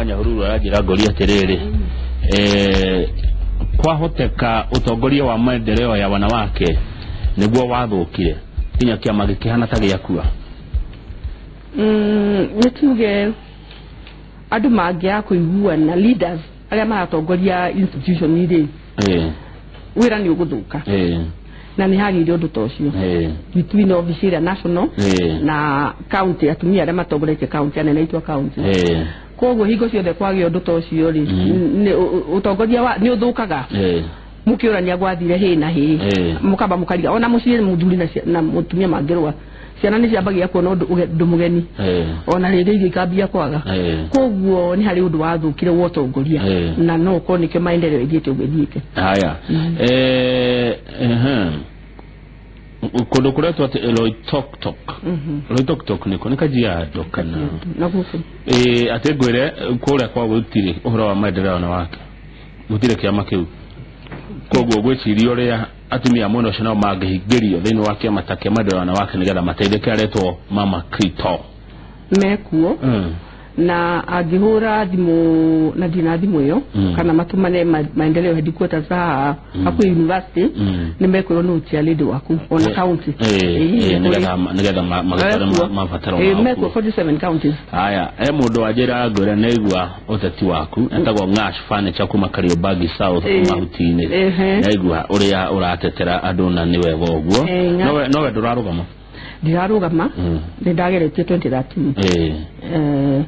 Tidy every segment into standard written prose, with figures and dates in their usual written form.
Kuma Nyahururu aranjĩra ngũria atĩrĩrĩ, kwahoteka ũtongoria wa maendeleo ya wanawake nĩguo wathũkire nginya kĩama gĩkĩhana ta gĩakua? Nĩ tuge andũ mangĩaga kũiguana, leaders arĩa maratongoria institution rĩ, wĩra nĩ ũgũthũka. Na nĩ hagĩire ũndũ ta ũcio between office ĩrĩa national na county, atumia arĩa matongoretie county, anene aitũ a county. Koguo hingo ciothe kwagĩa ũndũ ta ũcio rĩ, ũtongoria nĩ ũthũkaga. Mũkĩũrania gwathire hĩ na hĩ, mũkamba mũkariga ona mũciĩ mũthuri na mũtumia mangĩrũa, ciana nĩ ciambagia kuona ũndũ mũgeni, ona rĩngĩ irio ikambia kwaga. Koguo nĩ harĩ ũndũ wathũkire wa ũtongoria, na no ũkorwo nĩkĩo maendeleo ĩthiĩte ũguo ĩthiĩte. Haya, kũndũ kũretwo atĩ Loitoktok. Loitoktok nĩkũ? Nĩ Kajiado kana? Na gũkũ. Atĩ ngwĩre kũrĩa kwa gũtirĩ ũhoro wa maendeleo ya wanawake, gũtirĩ kĩama kĩu. Koguo gwĩciria ũrĩa atumia mwena ũcio nao mangĩhingĩrio thĩinĩ wa kĩama ta kĩa maendeleo ya wanawake nĩgetha mateithĩke, aretwo Mama Krito. Mekuo, na angĩhũra thimũ na ndina thimũ ĩyo, kana matũmane maendeleo headquarters haha hakuhĩ university, nĩ mekwĩrwo nũ chairlady waku ona county. Nĩgetha magĩtware mabataro mao mekuo kuo. 47 counties. Haya, he mũndũ wanjĩra ngwĩre nĩaigua ũteti waku, etagwo Ngash Furniture kuma Kariobangi South, mahuti-inĩ. Nĩaigua ũrĩa ũratetera andũ na nĩ wega ũguo. Nowe ndũrarũgama? Ndirarũgama. Nĩ ndageretie 2013.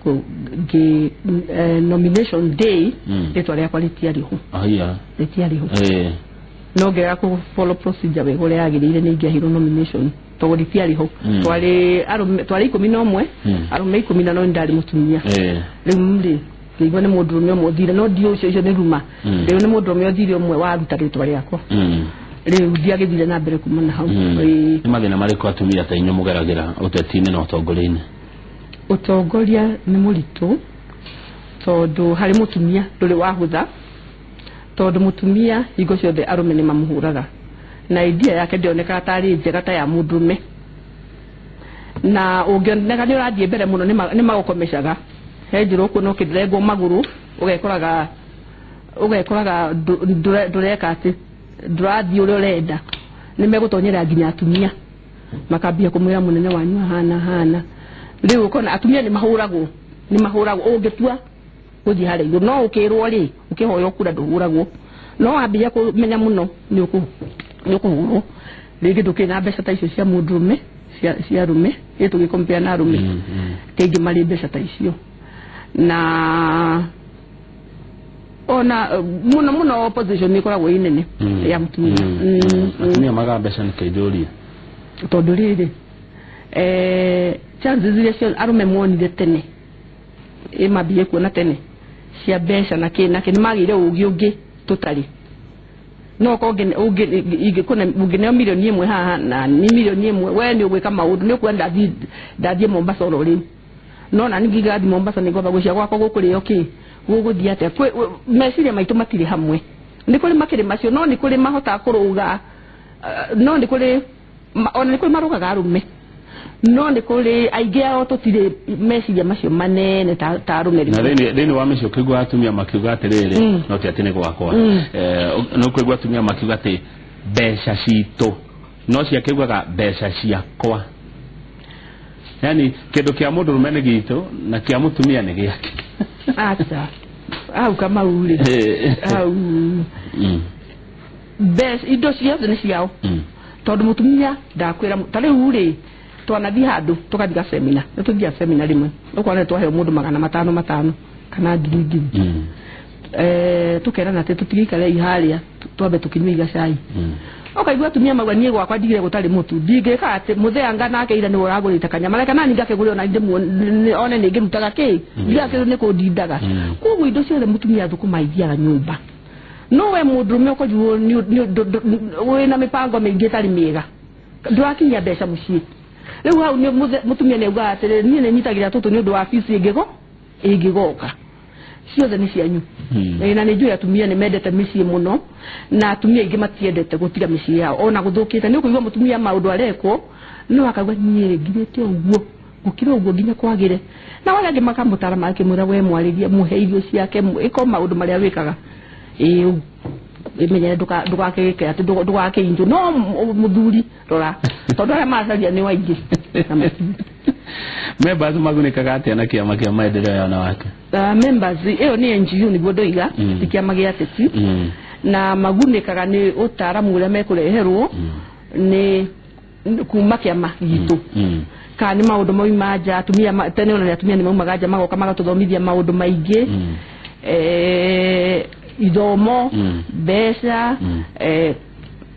Ngĩ nomination day, rĩtwa rĩakwa rĩtiarĩ ho. Aya. Rĩtiarĩ ho. No ngĩaga kũ follow procedure wega ũrĩa yagĩrĩire, nĩ ingĩaheirwo nomination tondũ rĩtiarĩ ho. Twarĩ arũme, twarĩ 11, arũme 10 na no nĩ ndarĩ mũtumia. Rĩu rĩ, ngĩigua nĩ mũndũrũme ũmwe ũthire, no ndiũ ũcio, icio nĩ ruma. Rĩu nĩ mũndũrũme ũthire ũmwe waruta rĩtwa rĩakwa. Rĩu ndiagĩthire na mbere kuma na hau. Nĩ mathĩna marĩkũ atumia ta inyuĩ mũgeragĩra ũteti-inĩ na ũtongoria-inĩ? Ũtongoria nĩ mũritũ tondũ harĩ mũtumia ndũrĩ wahũtha, tondũ mũtumia hingo ciothe arũme nĩ mamũhũraga na idea yake ndĩonekaga tarĩ njega ta ya mũndũrũme, na ũngĩoneka nĩ ũrathiĩ mbere mũno nĩ magũkomecaga. He njĩra ũkuona ũkĩrengwo magũrũ, ũgekoraga ndũreka atĩ ndũrathiĩ ũrĩa ũrenda. Nĩ megũtonyera nginya atumia makambia kũmwĩra mũnene wanyu ahana hana. Rĩu ũkona atumia nĩ mahũragwo, nĩ mahũragwo ũngĩtua gũthiĩ harĩa igũrũ. No ũkĩrwo rĩ, ũkĩhoywo kura ndũhũragwo, no wambia kũmenya mũno nĩ ũkũhũrwo. Rĩngĩ ndũkĩrĩ na mbeca ta icio cia mũndũrũme, cia arũme, ĩ tũgĩkompea na arũme, kaingĩ marĩ mbeca ta icio, na ona mũno mũno opposition nĩ ĩkoragwo ĩ nene ya mũtumia. Atumia magaga mbeca nĩ kĩndũria? Tondũ rĩrĩ, chances iria cia arũme monire tene, ĩ mambie kuona tene cia mbeca na kĩ na kĩ, nĩ magĩire ũgĩ ũngĩ tũtarĩ. No korwo ũngĩneo 1 million haha na nĩ 1 million, we nĩ ũgwĩka maũndũ, nĩ ũkuona ndathiĩ Mombasa oro rĩu, no na ningĩ ngathiĩ Mombasa nĩ ngwamba gwĩcia gwakwa gũkũrĩo kĩ gũgũthiĩ atĩa. Meciria maitũ matirĩ hamwe. Nĩ kũrĩ makĩrĩ macio, no nĩ kũrĩ mahotaga kũrũga, no nĩ kũrĩ ona nĩ kũrĩ marũgaga arũme, no nĩ kũrĩ aingĩ ao tũtirĩ meciria macio manene ta arũme. Na thĩinĩ wa mĩciĩ ũkĩigua atumia makiuga atĩrĩrĩ, no ti atĩ nĩ gwakwa, no ũkĩigua atumia makiuga atĩ mbeca citũ, no ciakĩugaga mbeca ciakwa, yani kĩndũ kĩa mũndũrũme nĩ gitũ na kĩa mũtumia nĩ gĩake. Aca, hau Kamau rĩ, hau mbeca, indo ciothe nĩ ciao, tondũ mũtumia ndakwĩra ta rĩu rĩ, twanathiĩ handũ tũgathiga semina, nĩ tũthiaga semina rĩmwe, ũkona nĩ twaheo mũndũ 500 500 kana ngiri ngiri. Tũkerana atĩ tũtigĩikare harĩa, twambe tũkĩnyue gacai. Ũkaigua atumia mauga, "Niĩ gwakwa ndigire gũtarĩ mũtu, ndingĩka atĩ mũtheanga nake ira nĩwe ũragũrĩte kanyama, reke nani ngakĩgũre ona one nĩ ngĩrutaga kĩ ndigakĩrwo nĩ kũndindaga." Koguo indo ciothe mũtumia thũkũma ithiaga nyũmba, no we mũndũrũme ũkorirwo wĩna mĩbango mĩingĩ ĩtarĩ mĩega, ndũrakinyia mbeca mũciĩ. Rĩu hau nĩ mũtumia nĩ augaga atĩrĩrĩ, "Niĩ nĩ nyitagĩrĩra tũtũ nĩ ũndũ wa fees ĩngĩgoka, ciothe nĩ cianyu." Na nĩ njũĩ atumia nĩ mendete mĩciĩ mũno, na atumia aingĩ matiendete gũtiga mĩciĩ yao ona gũthũkĩte. Nĩ ũkũigua mũtumia maũndũ arekwo no akauga, "Niĩ ngirĩte ũguo." Gũkira ũguo nginya kwagĩre. Na arĩa angĩ makamũtara makĩmwĩra we mwarĩrie mũhe irio ciake ĩko maũndũ marĩa wĩkaga. Ĩĩ imenyere ndugakĩgĩke atĩ ndugakĩinjwo no mũthuri rora tondũ arĩa maracaria nĩ waingĩ. Members magunĩkaga atĩa na kĩama kĩa maendeleo ya wanawake? Members ĩyo nĩ NGO nĩguo ndoiga ti kĩama gĩa ateti na magunĩkaga nĩ ũtaaramu ũrĩa mekũreherwo nĩ kuma kĩama gitũ kana nĩ maũndũ mauma nja atumia tene ona atumia nĩ maumaga nja magoka magatũthomithia maũndũ maingĩ ithomo mbeca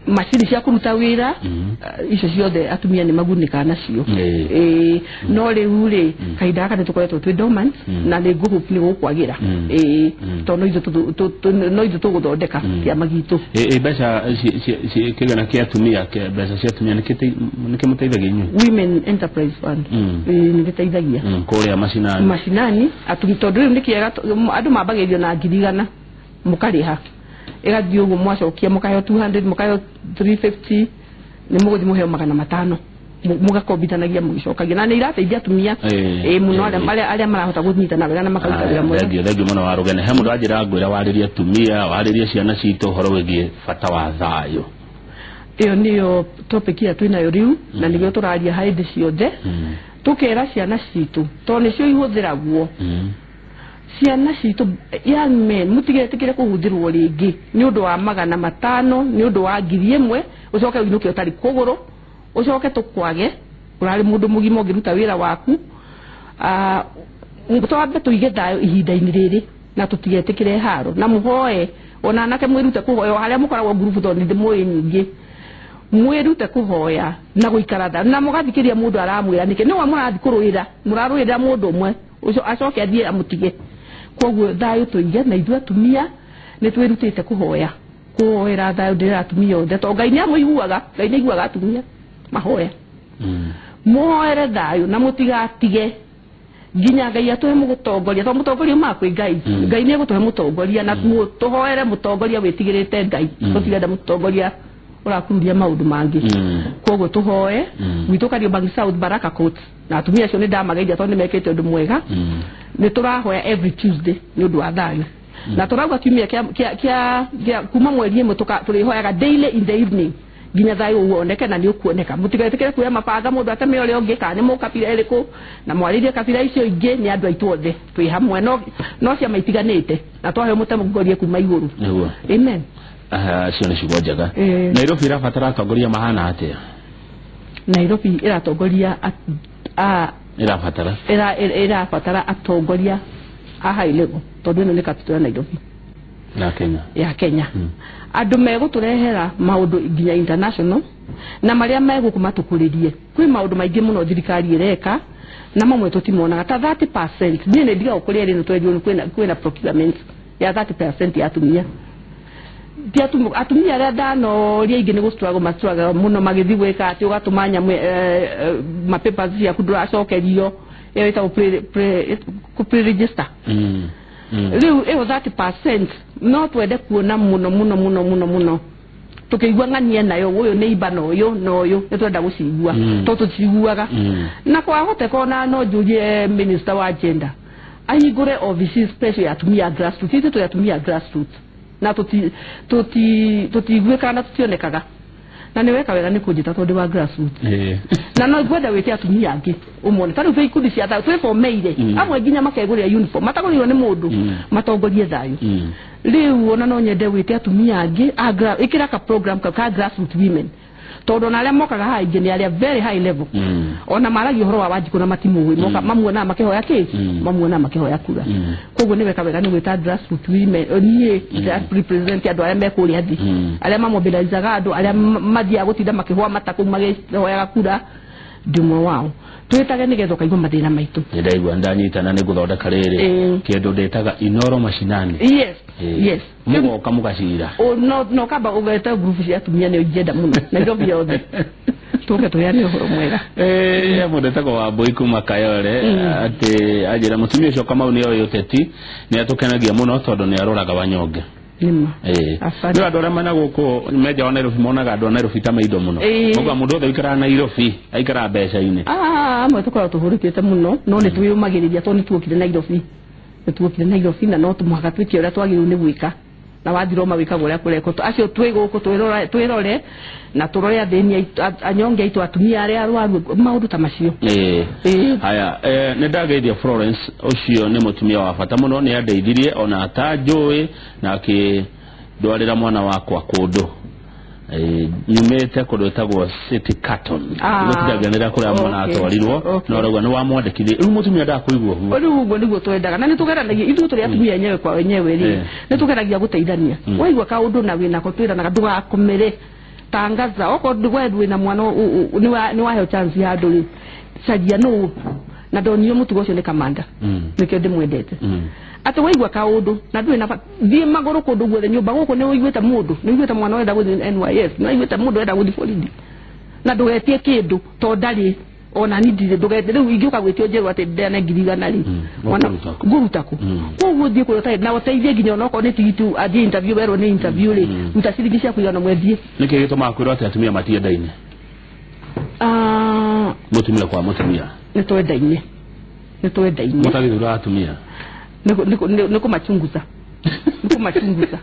macini cia kũruta wĩra icio ciothe atumia nĩ magunĩkaga nacio. No rĩu rĩ kahinda gaka nĩ tũkoretwo twĩ dormant na nĩ ngũhope nĩ gũkwagĩra tondũ no ithuĩ tũgũthondeka kĩama gitũ. Mbeca kĩgana kĩa atumia mbeca cia atumia nĩkĩmũteithagia inyuĩ? Women Enterprise Fund nĩ gĩteithagia kũrĩa macinani tondũ rĩu nĩ kĩega andũ mambagĩrĩrio na 100,000 mũkarĩha ĩgathiĩ ũguo mwacokia mũkaheo 200 mũkaheo 350 nĩ mũgũthiĩ mũheo 500 mũgakombithanagia mũgĩcokagia na nĩ irateithia atumia mũno arĩa marahota kũnyitana wega na makaruta wĩra mwega. Thengiũ mũno Warũgene. He mũndũ anjĩra ngwĩra warĩrie atumia warĩrie ciana citũ ũhoro wĩgiĩ bata wa thayũ. Ĩyo nĩyo topic ĩrĩa twĩnayo rĩu na nĩguo tũraria hĩndĩ ciothe tũkera ciana citũ tondũ nĩcio ihũthĩragwo. Ciana citũ young men mũtigetĩkĩre kũhũthĩrwo rĩngĩ nĩ ũndũ wa 500 nĩ ũndũ wa 1,000 ũcoke ũinũke ũtarĩ kũgũrũ ũcoke tũkwage ũrarĩ mũndũ mũgima ũngĩruta wĩra waku. Twambe tũige thayũ ihinda-inĩ rĩrĩ na tũtigetĩkĩre haro na mũhoe ona anake mwĩrute kũhoya harĩa mũkoragwo ngurubu tondũ nĩ mũĩ nyingĩ mwĩrute kũhoya na gũikara thayũ na mũgathikĩria mũndũ aramwĩra nĩkĩ nĩwe mũrathiĩ kũrũĩra mũrarũĩra mũndũ ũmwe ũcio acoke athiĩ amũtige. Koguo thayũ tũige na ithuĩ atumia nĩ twĩrutĩte kũhoya kũhoera thayũ ndĩrera atumia othe tondũ Ngai nĩ amũiguaga Ngai nĩ aiguaga atumia mahoya. Mũhoere thayũ na mũtigatige nginya Ngai atũhe mũgũtongoria tondũ mũtongoria umaga kwĩ Ngai. Ngai nĩ egũtũhe mũtongoria na tũhoere mũtongoria wĩtigĩrĩte Ngai tũtirenda mũtongoria ũrakururia maũndũ mangĩ. Koguo tũhoe gwitũ Kariobangi South Baraka Court na atumia acio nĩ ndamageithia tondũ nĩ mekĩte ũndũ mwega. Nĩ tũrahoya every Tuesday nĩ ũndũ wa thayũ na tũrauga kiumia kĩa kuma mweri ĩmwe tũrĩhoyaga daily in the evening nginya thayũ woneke na nĩ ũkuoneka. Mũtigetĩkĩre kuoya mabanga mũndũ ateme ũrĩa ũngĩ kana nĩ mũkabira ĩrĩkũ na mwarĩrie kabira icio ingĩ nĩ andũ aitũ othe twĩ hamwe no ciama itiganĩte na twaheo mũtongoria kuma igũrũ. Amen. Acio nĩ ciugo njega. Nairobi ĩrabatara atongoria mahana atĩa? Nairobi ĩratongoria ĩrabatara ĩrabatara atongoria a high level tondũ ĩno nĩ capital ya Nairobi ya Kenya ya Kenya. Andũ megũtũrehera maũndũ nginya international na marĩa megũkũ matũkũrĩrie. Kwĩ maũndũ maingĩ mũno thirikari ĩreka na mamwe tũtimonaga ta 30%. Niĩ nĩ ndigaga kũrĩa rĩ nĩ twerirwo kwĩna procurement ya 30% ya atumia. Atumia arĩa ndanoria aingĩ nĩ gũstruggle mastruggle mũno magĩthiĩ gwĩka atĩ ũgatũma nyamũ mapapers ciaku ndũracokerio ĩyo ĩtagwo pre-register. Rĩu ĩyo 30% no twende kuona mũno mũno mũno mũno mũno tũkĩigua ng'ania nayo ũyũ nĩ imba na ũyũ na ũyũ nĩ twenda gũcigua tondũ tũciguaga. Na kwahoteka ona no njũrie minister wa gender ahingũre office special ya atumia grassroots. Ithuĩ tũrĩ atumia grassroots na tũtiguĩkaga na tũtionekaga na nĩ weka wega nĩ kũnjĩta tondũ wa grassroots. Na no ngwenda wĩte atumia angĩ ũmone ta rĩu twĩ ikundi cia thayũ twĩbomeire amwe nginya makegũrĩra uniform matagũrĩirwo nĩ mũndũ matongorie thayũ. Rĩu ona no nyende wĩte atumia angĩ ĩkĩra ka program ka grassroots women tondũ ona arĩa mokaga haha aingĩ nĩ arĩa very high level ona maragia ũhoro wa Wanjikũ na matimũĩ moka mamuonaga makĩhoya kĩ mamuonaga makĩhoya kura. Koguo nĩ weka wega nĩ gwĩta grassroots women niĩ represent andũ arĩa me kũrĩa thĩ arĩa mamobilizaga andũ arĩa mathiaga gũtinda makĩhũa mata kũu makĩhoyaga kura ndĩ ũmwe wao. Twĩtage nĩgetha ũkaigua mathĩna maitũ. Nĩndaigua ndanyitana nĩ ngũthondeka rĩrĩ kĩndũ ndĩtaga Inoro Mashinani. Yes yes. Mũgoka mũgacira no kamba ũgeta group cia atumia nĩo ingĩenda mũno Nairobi yothe tũke tũheane ũhoro mwega. Mũndũ etagwo Wambũi kuma Kayole atĩ anjĩra mũtumia ũcio Kamau nĩ oĩ ũteti nĩ atũkenagia mũno tondũ nĩ aroraga wanyonge. Nĩma. Nĩ andũ arĩa mena gũkũ menja wa Nairobi monaga andũ a Nairobi ta maindo mũno. Mauga mũndũ wothe ũikaraga Nairobi aikaraga mbeca-inĩ. Amwe tũkoragwo tũhũrũkĩte mũno no nĩ twĩyũmagĩrĩria tondũ nĩ tuokire Nairobi. Nĩ tuokire Nairobi na no mũhaka twĩke ũrĩa twagĩrĩirwo nĩ gwĩka. Na wathira ũma wĩkaga ũrĩa kũrekwo. Acio twĩ gũkũ twĩrore na tũrore athĩni anyonge aitũ atumia arĩa arwaru maũndũ ta macio. Haya, nĩ ndageithia Florence ũcio nĩ mũtumia wa bata mũno nĩ andeithirie ona atanjũĩ na akĩndwarĩra mwana wakwa kũndũ. Nyumĩte kũndũ ĩtagwo City Carton. Gũtindanganĩra kũrĩa mwana atwarirwo no rauga nĩ wamwandĩkithia. Rĩu mũtumia ndakũigua ũguo. Rĩu ũguo nĩguo twendaga na nĩ tũgeranagia ithuĩ tũrĩ atumia enyewe kwa wenyewe rĩ nĩ tũgeragia gũteithania. Waigua kaũndũ na wĩnako twĩranaga ndũgakomere tangaza okorwo we wĩna mwana nĩ waheo chance handũ rĩ caria nũ na ndonio mũtugo ũcio nĩ kamanda nĩkĩo ndĩmwendete. Atĩ waigua kaũndũ na ndũrĩ na thiĩ magũrũ kũndũ guothe nyũmba gũkũ nĩ ũiguĩte mũndũ nĩ ũiguĩte mwana ũrenda gũthiĩ NYS nĩ ũiguĩte mũndũ ũrenda gũthiĩ borithi na ndũgetie kĩndũ to ndarĩ ona ni ndirĩ ndũgetie rĩu ingĩũka gwĩtio njerũ atĩ ndeane 100,000 rĩ mwana ngũruta kũ koguo thiĩ kũrĩa ũtarĩ na ũteithie nginya onokorwo nĩ tigiti athiĩ interview werwo nĩ interview rĩ ruta ciringi cia kũigana mwendie. Nĩkĩ gĩtũmaga kwĩrwo atĩ atumia matiendaine? Mũtumia kwa mũtumia nĩ twendaine nĩ twendaine mũtagĩthura atumia nĩ kũmachunguza nĩ kũmachunguza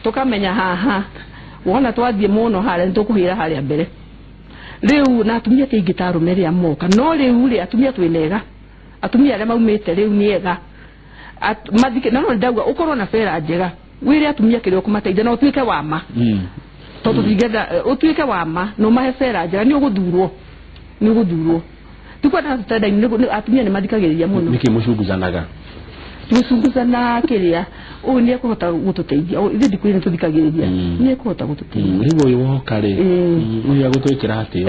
tũkamenya haha wona twathiĩ mũno harĩa nĩ tũkũhĩra harĩa mbere rĩu na atumia ti aingĩ ta arũme rĩa moka no rĩu rĩ atumia twĩna ega atumia arĩa maumĩte rĩu nĩ ega mathike na no ndauga ũkorwo na bera njega wĩre atumia kĩrĩa ũkũmateithia na ũtuĩke wa ma tondũ tũtingĩenda ũtuĩke wa ma na ũmahe bera njega nĩ ũgũthurwo nĩ ũgũthurwo tukwenda tũtendaine atumia nĩ mathikagĩrĩria mũno. Nĩkĩ mũcunguzanaga? Tũcunguzana kĩrĩa ũyũ nĩ ekũhota gũtũteithia ithuĩ ndikwĩra nĩ tũthikagĩrĩria nĩ ekũhota gũtũteithia. Rĩu ũyũ woka rĩ ũyũ agũtwĩkĩra atĩa?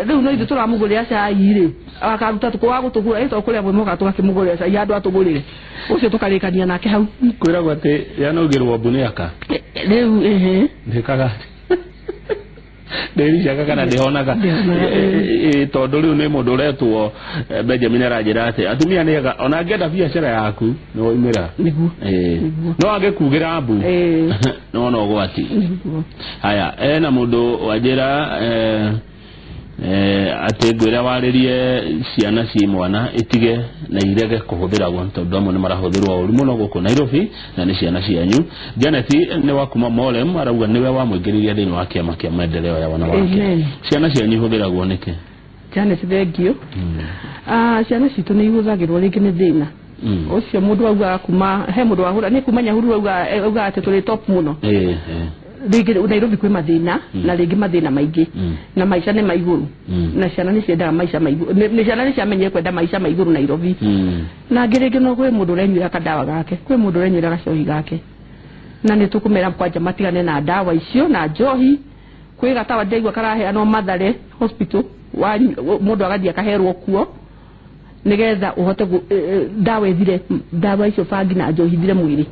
Rĩu no ithuĩ tũramũgũrĩra cai rĩ akaruta wa gũtũgũra ĩ to kũrĩa amwe mokaga tũgakĩmũgũrĩra cai handũ atũgũrĩre ũcio tũkarĩkania nake hau. Kwĩragwo atĩ yanaugĩrwo mbu nĩ aka rĩu ĩhĩ ndĩkaga ndĩricaga kana ndĩhonaga tondũ rĩu nĩ mũndũ ũretwo Benjamin aranjĩra atĩ atumia nĩ ega ona angĩenda biacara yaku nĩ waumĩra nĩguo no angĩkugĩra mbu nĩ wona ũgwati. Haya, ena mũndũ wanjĩra atĩ ngwĩra warĩrie ciana ci mwana itige na irege kũhũthĩragwo tondũ amwe nĩ marahũthĩrwo ũru mũno gũkũ Nairobi na nĩ ciana cianyu. Janet nĩ wa kuma Molem arauga nĩwe wamũingĩririe thĩinĩ wa kĩama kĩa maendeleo ya wanawake. Ciana cianyu ihũthĩragwo nĩkĩ? Janet thengio. Ciana citũ nĩ ihũthagĩrwo rĩngĩ nĩ thĩna ũcio mũndũ augaga kuma he mũndũ wahũra nĩ kuma Nyahururu augaga atĩ tũrĩ top mũno rĩngĩ Nairobi kwĩ mathĩna na rĩngĩ mathĩna maingĩ na maica nĩ maigũrũ na ciana nĩ ciendaga maica maigũrũ nĩ ciana nĩ ciamenyire kwenda maica maigũrũ Nairobi na angĩ rĩngĩ no kwĩ mũndũ ũrenyuĩra kandawa gake kwĩ mũndũ ũrenyuĩra gacohi gake na nĩ tũkũmera kwanja matigane na ndawa icio na njohi kwĩ gatawa ndaigua karaheanwo Mathare hospital wa mũndũ agathiĩ akaherwo kuo nĩgetha ũhote ndawa ĩthire ndawa icio bangi na njohi ithire mwĩrĩ.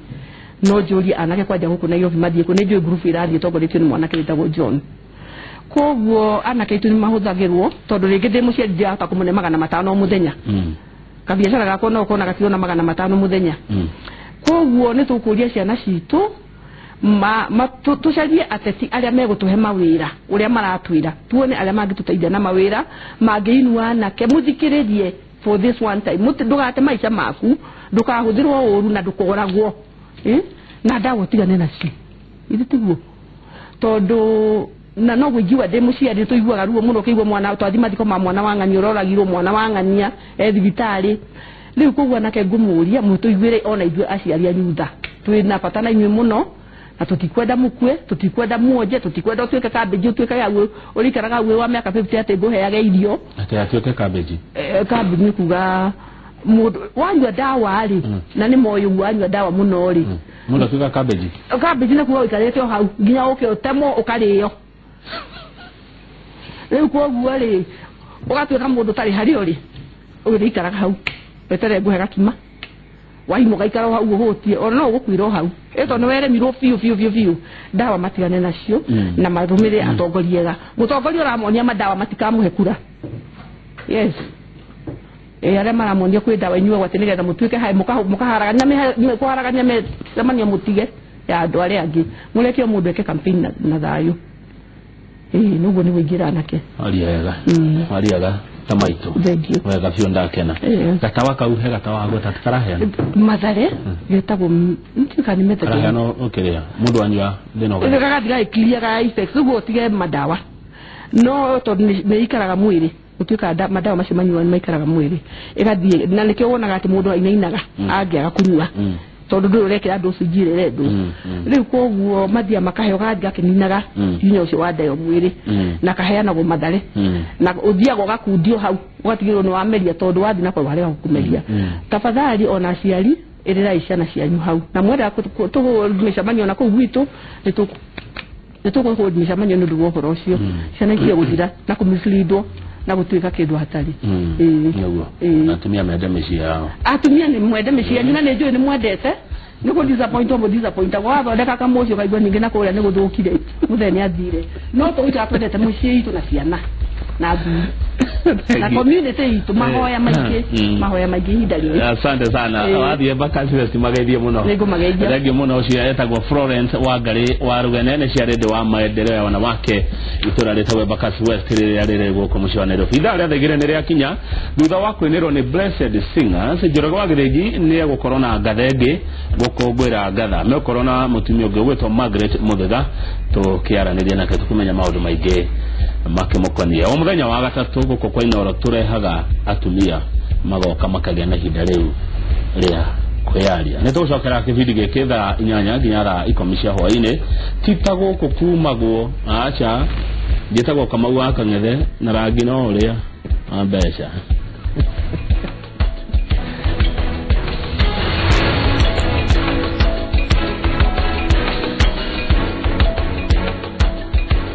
No njũrie anake kwanja gũkũ Nairobi mathiĩ kũ nĩ njũĩ ngurubu ĩrathiĩ ĩtongoretio nĩ mwanake wĩtagwo John. Koguo anake aitũ nĩ mahũthagĩrwo tondũ rĩngĩ ndĩ mũciari ndirahota kũmũne 500 o mũthenya kabiacara gakwa no ũkona gatirona 500 mũthenya. Koguo nĩ tũkũria ciana citũ tũcarie ateti arĩa megũtũhe mawĩra ũrĩa maratwĩra tuone arĩa mangĩtũteithia na mawĩra mangĩinua anake mũthikĩrĩrie for this one time ndũgate maica maku ndũkahũthĩrwo ũru na ndũkoragwo na ndawa ũtigane nacio ithe tiguo tondũ na no gwĩigua ndĩ mũciari tũiguaga ruo mũno ũkĩigua mwana twathi mathiko ma mwana wa ng'ania ũroragirwo mwana wa ng'ania e thibitarĩ rĩu koguo anake ngũmũria mũtũiguĩre ona ithuĩ aciari anyu tha twĩna bata na inyuĩ mũno na tũtikwenda mũkue tũtikwenda muonje tũtikwenda ũtuĩke cabbage ũtuĩke hau ũrĩikaraga hau wa mĩaka 50 atĩ ngũheage irio atĩ atuĩke cabbage. Cabbage nĩ kuga mũndũ wanyua ndawa rĩ na nĩ moĩ ũguo wanyua ndawa mũno rĩ mũndũ atuĩka cabbage. Cabbage nĩ kuga ũikarĩte o hau nginya ũke ũtemwo ũkarĩo rĩu koguo rĩ ũgatuĩka mũndũ ũtarĩ harĩa ũrĩ ũrĩikaraga hau weterere ngũhe gakima waimũ gaikara hau ũhũtie ona no ũgũkuĩra o hau ĩto nĩ weremirwo biũ biũ biũ biũ ndawa matigane nacio na marũmĩrĩre atongoria ega mũtongoria ũramonia mandawa matikamũhe kura. Yes. Arĩa maramonia kwĩ ndawa inyuagwo atĩ nĩgetha mũtuĩke hai mũkaharagania kũharagania mĩcemanio mũtige ya andũ arĩa angĩ mũreke o mũndũ eke campaign na thayũ. Nĩguo nĩguo ingĩra anake. Aria wega. Aria ta maitũ. Wega biũ ndakena. Gatawa kau he gatawa gweta karaheana. Mathare getagwo ntiũka nĩ method. Karaheana ũkĩrĩa mũndũ anyua thĩna ũgathira. Gagathira ĩkiriaga effects ũguo ũtige madawa. No tondũ nĩ ikaraga mwĩrĩ gũtuĩka madawa macio manyua nĩ maikaraga mwĩrĩ ĩgathiĩ na nĩkĩo wonaga atĩ mũndũ ainainaga angĩaga kũnyua tondũ ndũrĩ ũrekĩra andũ ũcio njire rendũ rĩu koguo mathia makaheo gathi gakĩninaga hinya ũcio wa ndayo mwĩrĩ na kaheanagwo Mathare na ũthiaga ũgakundio hau ũgatigĩrwo nĩ wameria tondũ wathiĩ nako warega gũkũmeria. Tafadhali ona aciari ĩrĩrai ciana cianyu hau na mwenda mĩcemanio na kũu gwitũ nĩtũkũhold mĩcemanio nĩ ũndũ wa ũhoro ũcio ciana itige gũthira na kũmisleadwo na gũtuĩka kĩndũ hatarĩ. Nĩguo atumia mende mĩciĩ yao. Atumia nĩ mwende mĩciĩ yanyu na nĩ njũĩ nĩ mwendete nĩ kũ disappoint o disappoint wathondeka kamũciĩ ũkaigua ningĩ na kũrĩa nĩ gũthũkire mũthee nĩ athire no tũgũikara twendete mũciĩ itũ na ciana na athuri na community itũ mahoya maingĩ mahoya maingĩ ihinda rĩrĩ. Asante sana. Wathiĩ Embakasi West mageithie mũno. Nĩngũmageithia. Thengiũ mũno. Ũcio etagwo Florence Wangari wa Rũgene cia rĩndĩ wa maendeleo ya wanawake itũra rĩtagwo Embakasi West rĩrĩa rĩrĩ gũkũ mũciĩ wa Nairobi. Ithaa rĩa thaa igĩrĩ nĩ rĩakinya thutha wa kũinĩrwo nĩ Blessed Singers. Njoroge wa Gĩthĩnji nĩ egũkorwo na ngatha ĩngĩ gũkũngũĩra ngatha. Megũkorwo na mũtumia ũngĩ ũgwĩtwo Margaret Mũthitha tũkĩaranĩria nake tũkĩmenya maũndũ maingĩ makĩmũkonie. O mũthenya wa gatatũ gũkũ kwa Inooro tũrehaga atumia magoka makagĩa na ihinda rĩu rĩa kwĩyaria. Nĩ tũgũcokera kĩbindi gĩkĩ thaa 8 nginya thaa 10 cia hwaĩ-inĩ. Ti ta gũkũ kumagwo aca njĩtagwo Kamau wa Kang'ethe na rangi no ũrĩa wa mbeca.